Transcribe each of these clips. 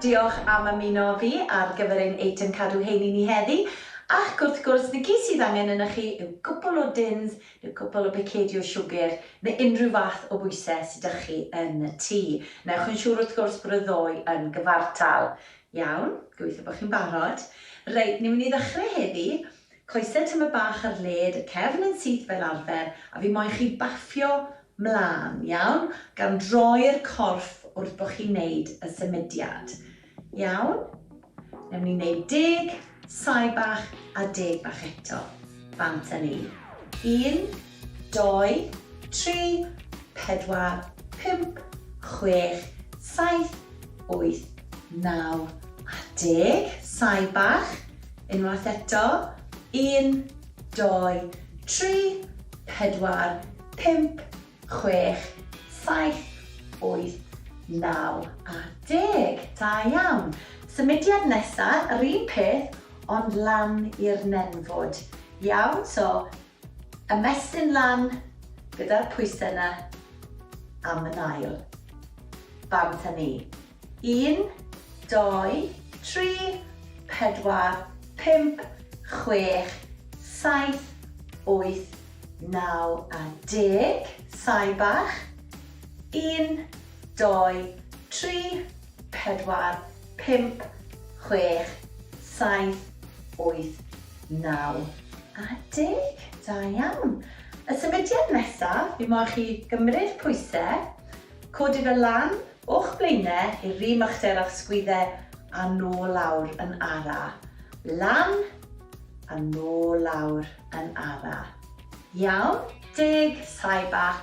Diolch am ymuno â fi ar gyfer ein eitem cadw heini ni heddi. Ac wrth gwrs, 'na gyd sydd angen ynoch chi yw cwpl o dins neu cwpl o bicedi o siwgr neu unrhyw fath o bwysau sydd 'da chi yn y tŷ. Newch yn siŵr wrth gwrs bod y ddou yn gyfartal. Iawn, gobeithio bod chi'n barod. Reit, ni'n mynd i ddechrau heddi. Coesau tymed bach ar led, y cefn yn syth fel arfer, a fi moyn chi baffio mlân, iawn? Gan droi'r corff wrth bo chi'n neud y symudiad. Iawn? Newn ni neud deg, saib bach a deg bach eto. Bant â ni. Un, dou, tri, pedwar, pump, chwech, saith, wyth, naw a deg. Saib bach. Unwaith eto. Un, dou, tri, pedwar, pump, chwech, saith, wyth, naw a deg. Da iawn. Symudiad nesa, yr un peth, ond lan i'r nenfwd. Iawn, so ymestyn lan gyda'r pwysau yna am yn ail. Bant â ni. Un, dou, tri, pedwar, pump, chwech, saith, wyth, naw a deg. Saib bach. Un, dou, tri, pedwar, pump, chwech, saith, wyth, naw a deg. Da iawn. Y symudiad nesaf, fi moyn chi gymryd pwysau, codi fe lan O'ch blaene i'r un uchder a'ch sgwydde a nôl lawr yn ara. Lan a nôl lawr yn ara. Iawn, deg saib bach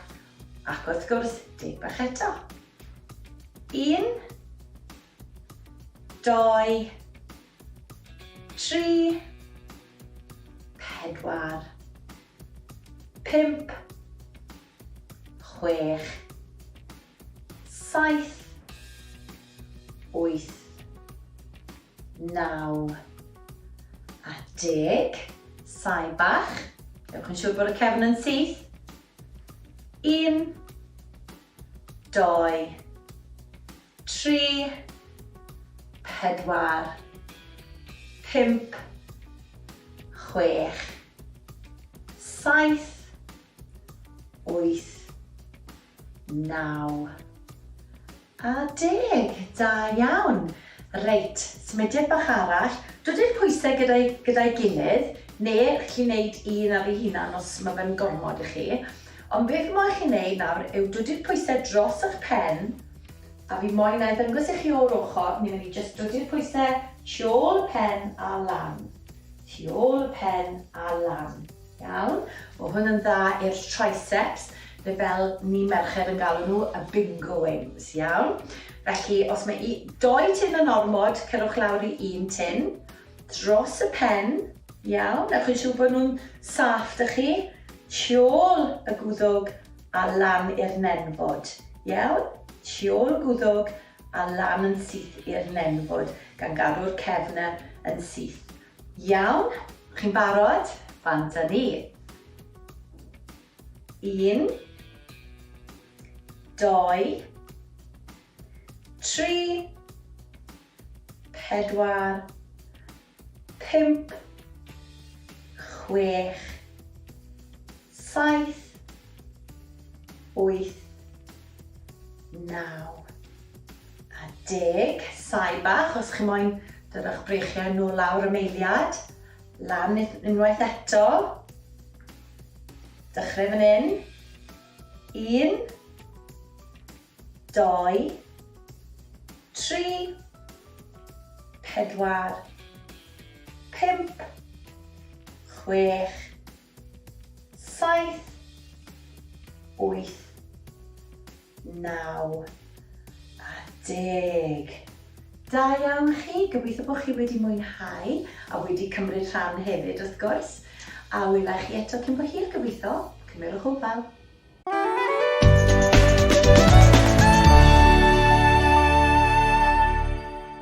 ac wrth gwrs deg bach eto. Un, dou, tri, pedwar, pump, chwech, saith, wyth, naw a deg. Saib bach. Dewch yn siŵr bod y cefn yn syth. Un, dou, tri, pedwar, pump, chwech, saith, wyth, naw a deg. Da iawn. Reit, symudiad bach arall. Dod i'r pwysau gyda'i gyda'i gilydd, neu chi'n gwneud un ar ei hunan os mae fe'n gormod i chi. Ond beth fi moyn chi wneud nawr yw dod i'r pwysau dros eich pen, a fi moyn na i ddangos i chi o'r ochr, ni'n mynd i jyst dod i'r pwysau tu ôl y pen a lan. Tu ôl y pen a lan. Iawn. Mae hwn yn dda i'r triceps, neu fel ni merched yn galw nhw, y bingo wings, iawn? Felly, os mae i, doi tin yn ormod, cerwch lawr i un tin, dros y pen, iawn? Ewch yn siŵr bod nhw'n saff 'da chi, tu ôl y gwddwg a lan i'r nenfwd, iawn? Tu ôl y gwddwg a lan yn syth i'r nenfwd, gan gadw'r cefn yn syth. Iawn, chi'n barod? Bant â ni. Un, dou, tri, pedwar, pump, chwech, saith, wyth, naw a deg. Saib bach os chi moyn dod â'ch breichiau nôl lawr am eiliad. Lan unwaith eto. Dechrau fan hyn. Un, dou, tri, pedwar, pump, chwech, saith, wyth, naw a deg. Da iawn chi, gobeithio bod chi wedi mwynhau a wedi cymryd rhan hefyd wrth gwrs. A wela i chi eto cyn bo hir gobeithio. Cymerwch ofal.